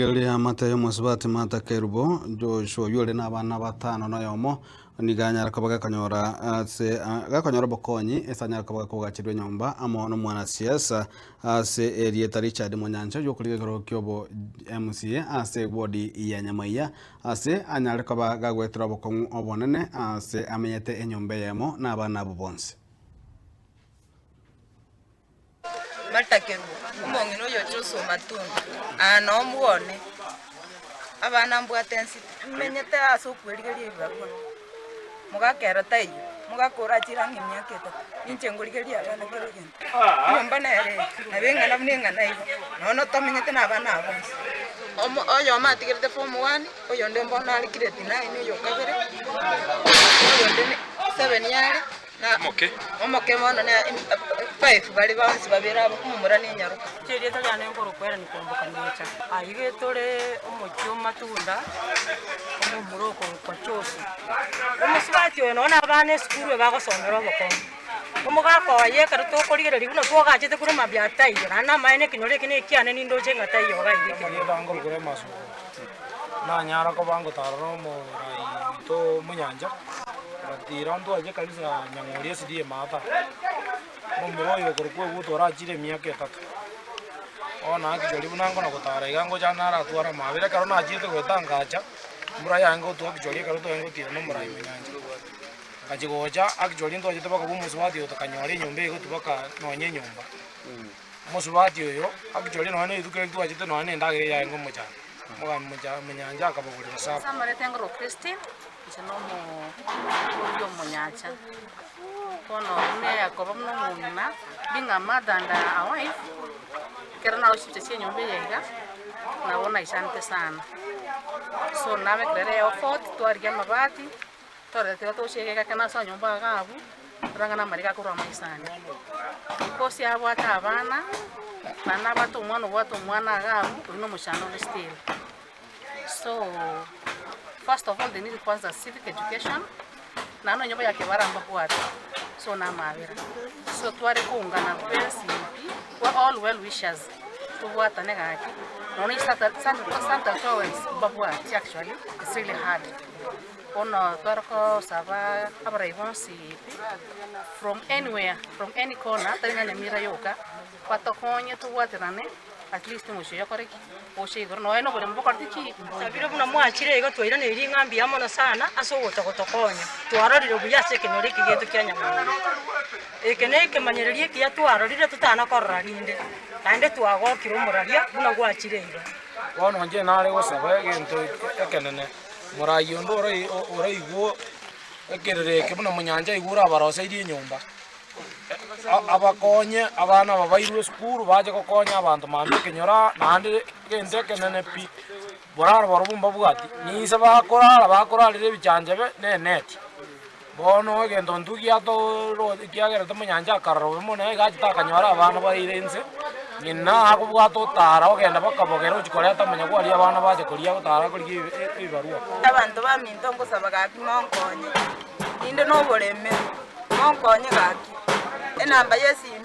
Eamate y'omosubati Martha Kerubo, Joshua oyio ore nabana batano na oyomo, nigo anyare koba gakonyora ase gakonyora obokonyi ase anyare koba gakogacherwa enyomba amo nomwanasiasa ase erieta Richard Monyancha oyio okorigia ekerogo kiobo MCA ase ewodi ya Nyamaiya ase anyare koba gagoetera obokong'u obonene ase amenyete enyomba eyemo na abana abwo bonsi. Martha Kerubo, omong'ina oyo Joshua Matunga, aa noo mbwone, abana mbwate ensike, mmenyete ase okwerigeria ebibarua, mogakera taiyo, mogakora achire ang'e emiaka etato, ninche nkorigereria abana kera egento. Enyomba nere eye, nabo eng'ana buna eng'ana iga, nonya tomenyete na abana aba bonsi. Omo oyomo atigerete form one, oyonde mbono are grade nine oyo okabere, oyonde ne seven are. Na omoke bono ne five bare bonsi babere aba, omomura na enyaroka. Inche erieta riane nkorokwa Ellen Kwamboka Ngecha. Aiga tore omochie o Matunda, omomura okorokwa Joseph. Omosubati oyo nonye na abana esukuru ebagosomera obokongu. Omogaka oye ekero tokorigereria buna twagachete korwa mambia taiyo, naende namaene ekenyoro eke nekiane nindoche ng'a taiyo iga iga ekenyoro. Amarieta nkorokwa Emasuko, nanyara koba ngotarora omorai oito omonyancha. Ogatiira ntwache ekanisa ya Nyang'ori SDA Maata, omomura oyo okorokwa Eguto orachire emiaka etato. Bono naki buna nkona gotara iga ngocha naratware amabera ekero nachiete goeta ngacha, mbura yarenge gotwa actually ekero twarenge gotira na omorai monyancha. Ngachia gocha actually ntwachete mpaka bwa omosubati oyo tokanyora enyomba eye gotwa mpaka nonye enyomba. Omosubati oyo actually nonye na rituko erio twachete nonye na endagera eyarenge omochando, omogambi mocha monyancha akabagorera supper. Amareta engoro Christine. Inche nomokundi omonyacha, bono buna eyakoba buna omong'ina, being a mother and a wife, ekero naroche chibicha chia enyomba eye iga, nabo naichanete sana. So nabekire ere effort, twarigia amabati, twarora tiga toche iga ekero nasoa nyomba iga abwo, rora ng'a namariga akorwa amaiso ane. Because abwate abana, naende nabwate omwana obwate omwana iga abwo, oyio na omochando onde still. So, first of all they need kwanza civic education, naende onye boyake barambabwate, so namabera. So tware koungana twensi pi, we all well wishers, tobwatane gaki, nonya santa santa allowance mbabwati actually, it's really hard. Bono tware kosaba abarai bonsi pi, from anywhere, from any corner, tari ng'a Nyamira yoka, Batokonye tobwaterane at least omochie oyo okore ki? Oche igoro. Nonya noboremo bokorete ki? Sabire buna mwachire iga twairaneirie ng'a mbuya mono sana ase ogocha gotokonya. Twarorire buya ase ekenyoro eke giaito kia Nyamira. Eke nekemanyererio ekiya twarorire totana korora rinde, naende twagokire omoraria buna gwachire iga. Bono inche nare gosaba egento ekenene, morai onde oraigwe ekerero eke buna monyancha aigure abaroseirie enyomba. Abakonye abana aba bairwe esukuru bache gokonya abanto mambia ekenyoro aa naende egento ekenene pi, boraro barobwo mbabwati, ninse bakorara bakorarera ebichanchabe na eneti. Bono egento intwe giatoro kiagerete omonyancha akarora bobe mono iga achete akanyora abana baire inse, ng'ina akobwata otara ogenda mpaka bogere ochia koreta amanyabwari abana bache koria gotara korigia ebibarua. Abanto baminto ngosaba gaki monkonye, ninde noboremeri. Monkonye gaki. Enamba y'esimi.